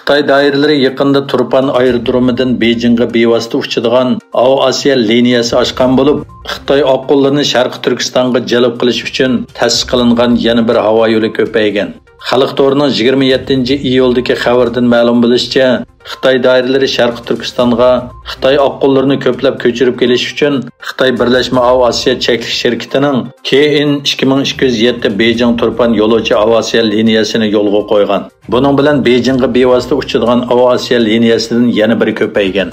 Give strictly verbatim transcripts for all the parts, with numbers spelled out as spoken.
خىتاي دائىرىلىرى يېقىندا تۇرپان ئايرودرومىدىن بېيجىڭغا بېۋاسىتە ئۇچىدىغان ئاۋىئاتسىيە لىنىيەسى ئاچقان بولۇپ، خىتاي ئاققۇنلىرىنى شەرقىي تۈركىستانغا جەلپ قىلىش ئۈچۈن تەسىس قىلىنغان يەنە بىر ھاۋا يولى كۆپەيگەن. خەلق تورىنىڭ يىگىرمە يەتتىنچى ئىيۇلدىكى خەۋىرىدىن مەلۇم بولۇشىچە، خىتاي دائىرىلىرى شەرقىي تۈركىستانغا خىتاي ئاققۇنلىرىنى كۆپلەپ كۆچۈرۈپ كېلىش ئۈچۈن خىتاي بىرلەشمە ئاۋىئاتسىيە چەكلىك شىركىتىنىڭ كېئېن ئىككى مىڭ ئىككى يۈز يەتتە بېيجىڭ تۇرپان يولۇچى ئاۋىئاتسىيە لىنىيەسىنى يولغا قويغان. بۇنىڭ بىلەن بېيجىڭغا بىۋاسىتە ئۇچىدىغان ئاۋىئاتسىيە لىنىيەسىدىن يەنە بىرى كۆپەيگەن.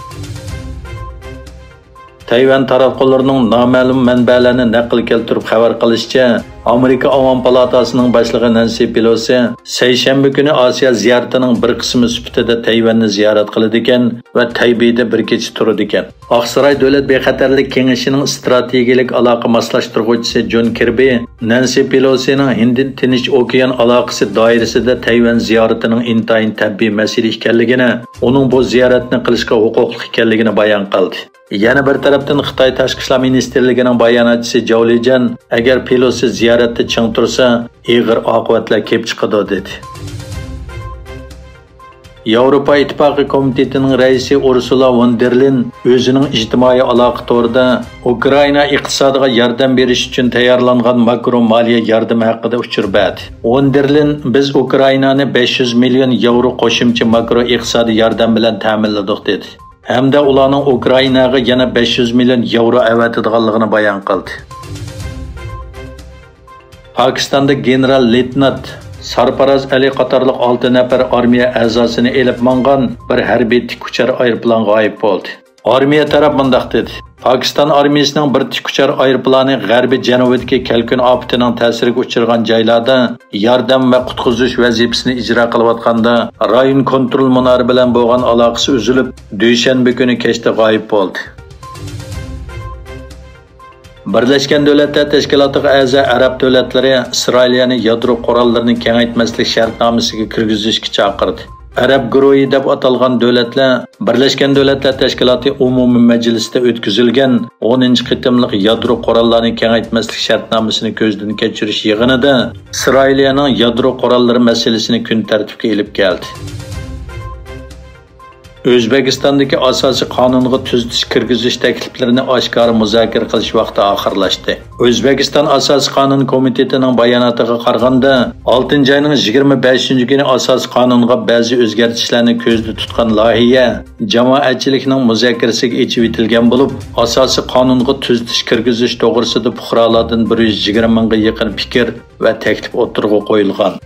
تەيۋەن تاراتقۇلىرىنىڭ نامەلۇم مەنبەلەرنى نەقىل كەلتۈرۈپ خەۋەر قىلىشىچە، ئامېرىكا ئاۋام پالاتاسىنىڭ باشلىقى نەنسى پېلوسى سەيشەنبە كۈنى ئاسىيا زىيارىتىنىڭ بىر قىسمى سۈپىتىدە تەيۋەننى زىيارەت قىلىدىكەن ۋە تەيبېيدە بىر كېچە تۇرىدىكەن. ئاقساراي دۆلەت بىخەتەرلىك كېڭىشىنىڭ ئىستراتېگىيەلىك ئالاقە ماسلاشتۇرغۇچىسى جون كىربى نەنسى پېلوسىنىڭ ھىندى تىنچ ئوكيان ئالاقىسى دائىرىسىدە تەيۋەن زىيارىتىنىڭ ئىنتايىن تەبىئىي مەسىلە ئىكەنلىكىنى، ئۇنىڭ بۇ زىيارەتنى قىلىشقا ھوقۇقلۇق ئىكەنلىكىنى بايان قىلدى. يەنە بىر تەرەپتىن، خىتاي تاشقى ئىشلار مىنىستىرلىكىنىڭ باياناتچىسى جاۋ لىجەن، ئەگەر پېلوسى زىيارەتتە چىڭ تۇرسا، ئېغىر ئاقىۋەتلەر كېلىپ چىقىدۇ، دېدى. ياۋروپا ئىتتىپاقى كومىتېتىنىڭ رەئىسى ئۇرسۇلا ۋون دېر لېين ئۆزىنىڭ ئىجتىمائىي ئالاقە تورىدا ئۇكرائىنا ئىقتىسادىغا ياردەم بېرىش ئۈچۈن تەييارلانغان ماكرو مالىيە ياردىمى ھەققىدە ئۇچۇر بەردى. ۋون دېر لېين، بىز ئۇكرائىنانى بەش يۈز مىليون ياۋرو قوشۇمچە ماكرو ئىقتىسادىي ياردەم بىلەن تەمىنلىدۇق، دېدى. ھەمدە ئۇلارنىڭ ئۇكرائىناغا يەنە بەش يۈز مىليون ياۋرو ئەۋەتىدىغانلىقىنى بايان قىلدى. پاكىستاندا گېنېرال لېيتېنانت سارپاراز ئەلى قاتارلىق ئالتە نەپەر ئارمىيە ئەزاسىنى ئېلىپ ماڭغان بىر ھەربىي تىك ئۇچار ئايروپىلان غايىب بولدى. ئارمىيە تەرەپ مۇنداق دېدى: پاكىستان ئارمىيىسىنىڭ بىر تىك ئۇچار ئايروپىلانى غەربىي جەنۇبىدىكى كەلكۈن ئاپىتىنىڭ تەسىرىگە ئۇچرىغان جايلاردا ياردەم ۋە قۇتقۇزۇش ۋەزىپىسىنى ئىجرا قىلىۋاتقاندا، رايون كونترول مۇنارى بىلەن بولغان ئالاقىسى ئۈزۈلۈپ، دۈشەنبە كۈنى كەچتە غايىب بولدى. بىرلەشكەن دۆلەتلەر تەشكىلاتىغا ئەزا ئەرەب دۆلەتلىرى ئىسرائىلىيەنى يادرو قوراللىرىنى كېڭەيتمەسلىك شەرتنامىسىگە كىرگۈزۈشكە چاقىردى. ئەرەب گۇرۇھى دەپ ئاتالغان دۆلەتلەر بىرلەشكەن دۆلەتلەر تەشكىلاتى ئومۇمىي مەجلىسىدە ئۆتكۈزۈلگەن ئونىنچى قېتىملىق يادرو قوراللارنى كېڭەيتمەسلىك شەرتنامىسىنى كۆزدىن كەچۈرۈش يىغىنىدا ئىسرائىلىيەنىڭ يادرو قوراللىرى مەسىلىسىنى كۈن تەرتىپكە ئېلىپ كەلدى. ئۆزبېكىستاندىكى ئاساسىي قانۇنغا تۈزىتىش كىرگۈزۈش تەكلىپلىرىنى ئاشكارا مۇزاكىرە قىلىش ۋاقتى ئاخىرلاشتى. ئۆزبېكىستان ئاساسىي قانۇن كومىتېتىنىڭ باياناتىغا قارىغاندا، ئالتىنچى ئاينىڭ يىگىرمە بەشىنچى كۈنى ئاساسىي قانۇنغا بەزى ئۆزگەرتىشلەرنى كۆزدە تۇتقان لايىھە جامائەتچىلىكنىڭ مۇزاكىرىسىگە ئېچىۋېتىلگەن بولۇپ، ئاساسىي قانۇنغا تۈزىتىش كىرگۈزۈش توغرىسىدا پۇقرالاردىن بىر يۈز يىگىرمە مىڭغا يېقىن پىكىر ۋە تەكلىپ ئوتتۇرىغا قويۇلغان.